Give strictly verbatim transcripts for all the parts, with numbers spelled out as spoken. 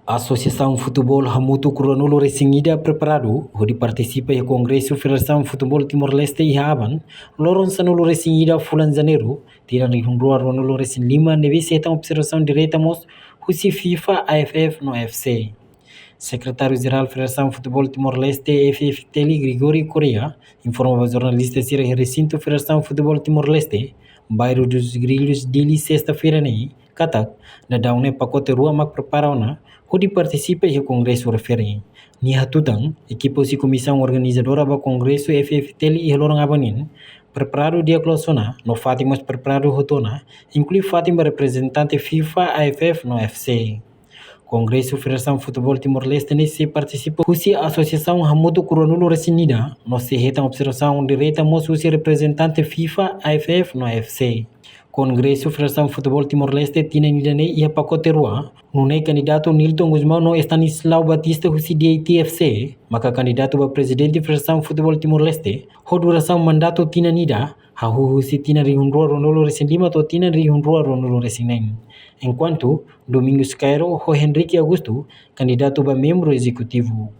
Asosiasaun Futeból Hamutuk ruanulu-resin-ida preparadu hodi partisipa iha Kongresu Federasaun Futeból Timor-Leste iha aban, loron sanulu-resin-ida fulan Janeiru, tinan rihun rua ruanulu-resin-lima ne'ebé sei hetan observasaun direta mós husi FIFA, A F F no A F C. Sekretáriu Jerál Federasaun Futeból Timor-Leste, F F T L, Gregório Correia, informa ba jornalista sira iha resintu Federasaun Futeból Timor-Leste, Bairro dos Grilhos, Dili, sesta-feira ne'e, katak, daudaun ne'e pakote rua mak prepara ona hodi partisipa iha kongresu refere. Nia hatutan, ekipa husi komisaun organizadora ba kongresu F F T L iha loron aban nian, preparadu di'ak loos ona, no fatin mós preparadu hotu ona, inklui fatin ba reprezentante FIFA, A F F no A F C. Kongresu Federasaun Futeból Timor-Leste ne'e sei partisipa husi asosiasaun hamutuk ruanulu-resin-ida, no sei hetan observasaun direta mós husi reprezentante FIFA, A F F no A F C. Kongresu Federasaun Futeból Timor-Leste tinan ida-ne'e iha pakote rua, nune'e kandidatu Nilton Gusmão no Estanislau Batista husi D I T F C, maka kandidatu ba prezidente Federasaun Futeból Timor-Leste, ho durasaun mandatu tinan ida, hahú husi tinan rihun rua ruanulu-resin-lima to'o tinan rihun rua ruanulu-resin-neen. Enkuantu, Domingos Cairo ho Henrique Augusto, kandidatu ba membru ezekutivu.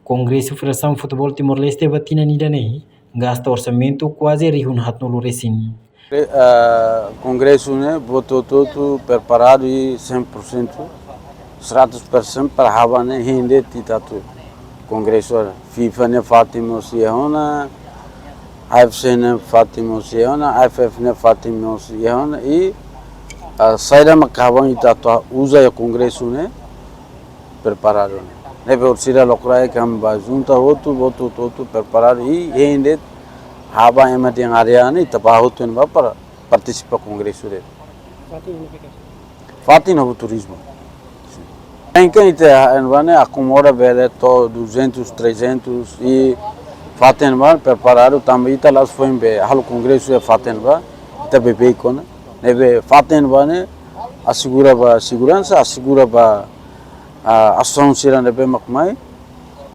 Kongresu Federasaun Futeból Timor-Leste ba tinan ida-ne'e, gasta orsamentu kuaze rihun haatnulu-resin. Eh, kongresu ne'e, buat hotu-hotu preparadu i cem por cento, seratus persen para aban ne'e hein de'it ita atu kongresu. FIFA ne'e fatin mós iha ona, A F C ne'e fatin mós iha ona, A F F ne'e fatin mós iha ona, i, ah, saida mak aban ita atu uza iha kongresu ne'e preparadu ona. Ne'ebé orsida lokraik ami bá junta hotu, buat hotu-hotu preparadu i hein de'it, aban ema dehan área ne'e ita bá hotu ne'ebá para partisipa kongresu de'it. Fatin ne'e fikas? Fatin ne'e turizmu. Em que ita, em vane akomoda bele to'o duzentus, trezentus i fatin ne'ebá preparadu tanba ita la'ós foin be halo kongresu iha fatin ne'ebá, ita beibeik ona. Ne'ebé fatin ne'ebá ne'e asegura ba seguransa, asegura ba, ah, asaun sira ne'ebé mak mai,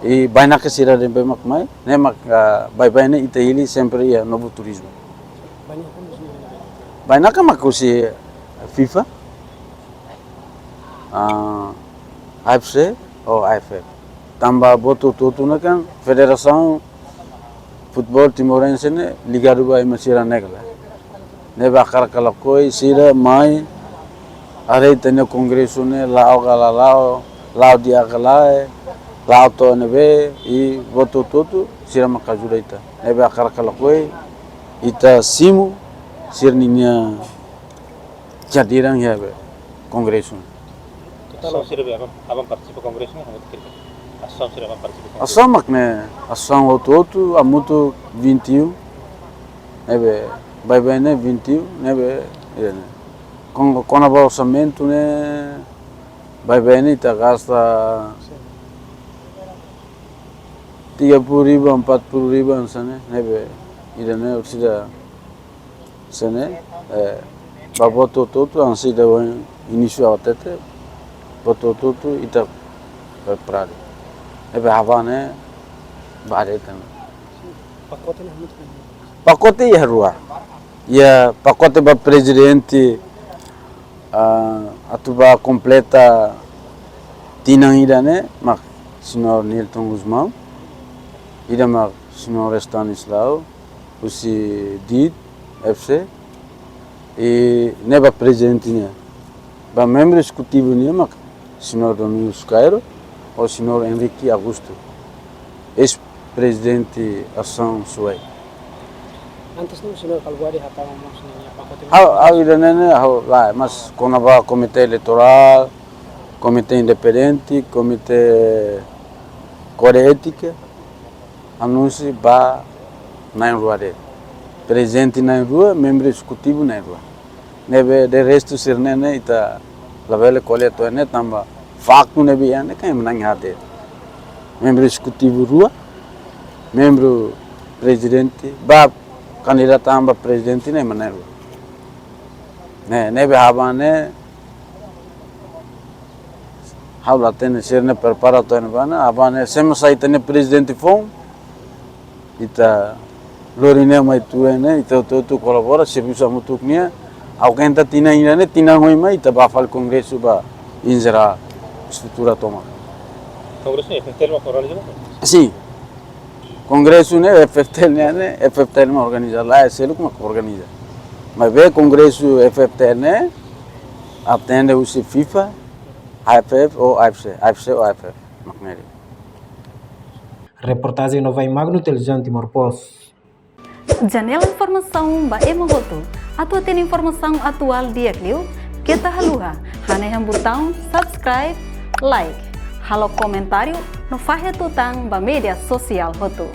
i bainaka sira ne'ebé mak mai, ne'e mak, ah, baibain ne'e ita hili sempre iha Novo Turismo. Bainaka mak husi FIFA, ah, A F C ou A F F. Tanba buat hotu-hotu ne'e kan Federasaun Futeból Timorense ne'e ligadu ba ema sira-ne'e ka lae. Ne'ebé hakarak ka lakohi sira mai haree ita-nia kongresu ne'e la'o ka la la'o, la'o di'ak ka lae, la'o to'o ne'ebé, i buat hotu-hotu sira mak ajuda ita. Ne'ebé hakarak ka lakohi, ita simu sira-nia kehadiran iha be kongresu. Total asaun sira be aban, aban partisipa kongresu ne'e, hamutuk kira-kira? Asaun sira aban partisipa kongresu? Asaun mak ne'e, asaun hotu-hotu, hamutuk vinte e um. Ne'ebé, baibain ne'e vinte e um, ne'ebé, ida-ne'e. Kon-, kona-ba orsamentu ne'e, baibain ne'e ita gasta tiga puluh ribu, empat puluh ribu hanesan ne'e, ne'ebé, ida-ne'e, orsida hanesan ne'e, eh, ba buat hotu-hotu, hanesan ida-ne'e inísiu ha'u hatete, buat hotu-hotu ita preparadu. Ne'ebé aban ne'e, ba de'it ona. Pakote ne'e hamutuk? Pakote iha rua. Iha pakote ba prezidente, ah, atu bá kompleta tinan ida ne'e, mak Señór Nilton Gusmão, ida mak Señór Estanislau, husi D I T F C, i ne'e ba prezidente nian. Ba membru ezekutivu nian mak Señór Domingos Cairo ou Señór Henrique Augusto, eis-prezidente Asaun Suai. Antes ne'e, Señór, kal-buat ida hatama mós ne'e, pakote? Ha'u, ha'u ida-ne'e ne'e, ha'u lae, mas kona-ba komité eleitorál, komité independente, komité kódigu étika, anunsia ba na'in-rua de'it. Prezidente na'in-rua, membru ezekutivu na'in-rua. Ne'ebé de restu sira-ne'e ne'e ita labele ko'alia to'o ne'e tanba faktu ne'ebé iha ne'e kan ema na'in-haat de'it. Membru ezekutivu rua, membru prezidente, ba kandidata ba prezidente ne'e ema na'in-rua. Ne'e, ne'ebé aban ne'e, ha'u la hatene sira-ne'e prepara to'o ne'ebá ne'e, aban ne'e, se mós sai ita-nia prezidente foun, ita lori nia mai tuir ne'e, ita hotu-hotu kolabora, servisu hamutuk nian, ha'u kenta tinan ida ne'e, tinan oin mai, ita bá fali kongresu ba, em geral. estrutura tomak. Kongresu ne'e F F T L mak organiza? Sin. Kongresu ne'e F F T L ne'e, ne'e F F T L mak organiza, lae seluk mak organiza. Maibé kongresu F F T L ne'e atende husi FIFA, A F F ou A F C, A F C ou A F F mak ne'e. Reportajen Novai Magno, Televizaun Timor Post. Janela informasaun ba ema hotu. Atu hatene informasaun atuál di'ak liu, keta haluha hanehan butaun subscribe, like, halo komentáriu no fahe tutan ba média sosiál hotu.